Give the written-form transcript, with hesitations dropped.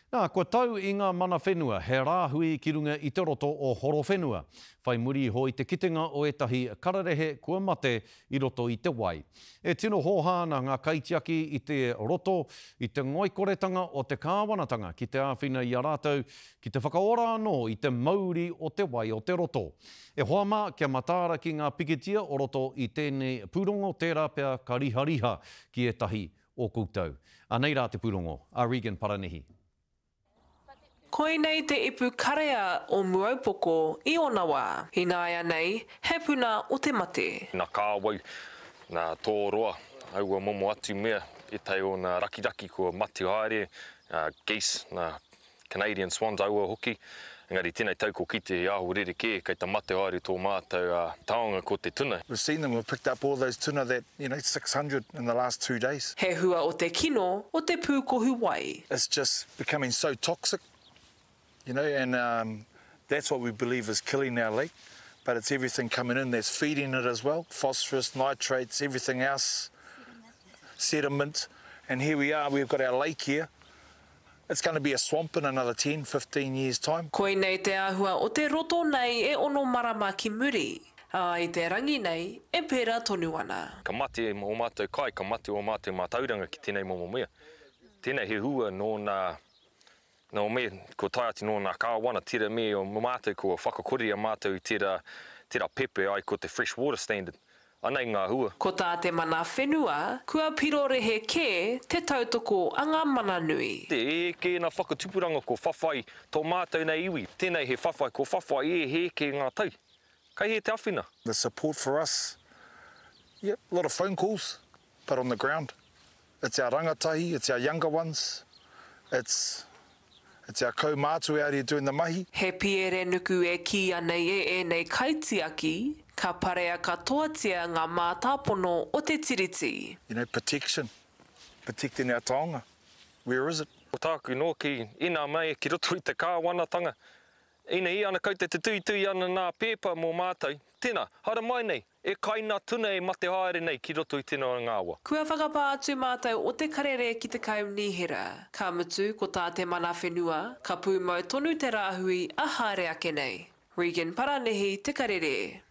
Nā, kua tau i ngā mana whenua he rāhui ki runga i te roto o Horowhenua, whai muri iho i te kitenga o ētahi kararehe kua mate i roto i te wai. E tino hōhā ana ngā kaitiaki i te roto i te ngoikoretanga o te kāwanatanga ki te āwhina i a rātou ki te whakaora anō i te mauri o te wai o te roto. E hoa mā, kia mataara ki ngā pikitia o roto i tēnei pūrongo tērā pea ka rihariha ki ētahi o koutou. Anei rā te pūrongo a Regan Paranihi. Koinei te ipu karea o Muaupoko i ōna wā. Ināianei, he puna o te mate. Na kāwau, na tōroa, aua momo atu mea, ētahi o na rakiraki kua mate haere, geese, na Canadian Swans aua hoki, engari tēnei tau ko kite he aho rerekē kei te mate haere tō mātou taonga ko te tuna. We've seen them, we've picked up all those tuna that, you know, 600 in the last two days. He hua o te kino o te pūkohu wai. It's just becoming so toxic, you know, and um, that's what we believe is killing our lake, but it's everything coming in that's feeding it as well, phosphorus, nitrates, everything else, sediment, and here we are, we've got our lake here, It's gonna be a swamp in another 10, 15 years time. Koinei te āhua o te roto nei e ono marama ki muri, ā, i te rangi nei e pērā tonu ana. Ka mate ō mātou kai, ka mate ō mātou mātauranga ki tēnei momo mea. Tēnei he hua nō nā, nō me, kua tae atu nō nā kāwana, tērā me o mātou kua whakakorea mātou i tērā, tērā pepe ai ko te fresh water standard. Anei ngā hua. Ko tā te mana whenua, kua pirorehe kē te tautoko a ngā mana nui. E eke na whakatupuranga ko whawhai to mātou nei iwi. Tenei he whawhai ko whawhai e hēke ngā tau. Kei he te awhina. The support for us, yep, a lot of phone calls, but on the ground, it's our rangatahi, it's our younger ones, it's It's our kaumātua out here doing the mahi. He piere nuku e kīia nei e ēnei kaitiaki, ka parea katoatia ngā mātāpono o te Tiriti. You know, protection, protecting our taonga, where is it? Ko tāku nōki, ina mei ki roto i te kāwanatanga, ina i ana kau te tuitui ana nā pēpa mō mātou, tēnā, haere mai nei, E kai na tuna e mate haere nei ki roto i tena o nga awa. Kua whakapā atu mātou o Te Karere ki te Kaunihera. Ka mutu, ko tā te mana whenua, ka pūmau tonu te rāhui a haere ake nei. Regan Paranihi, Te Karere.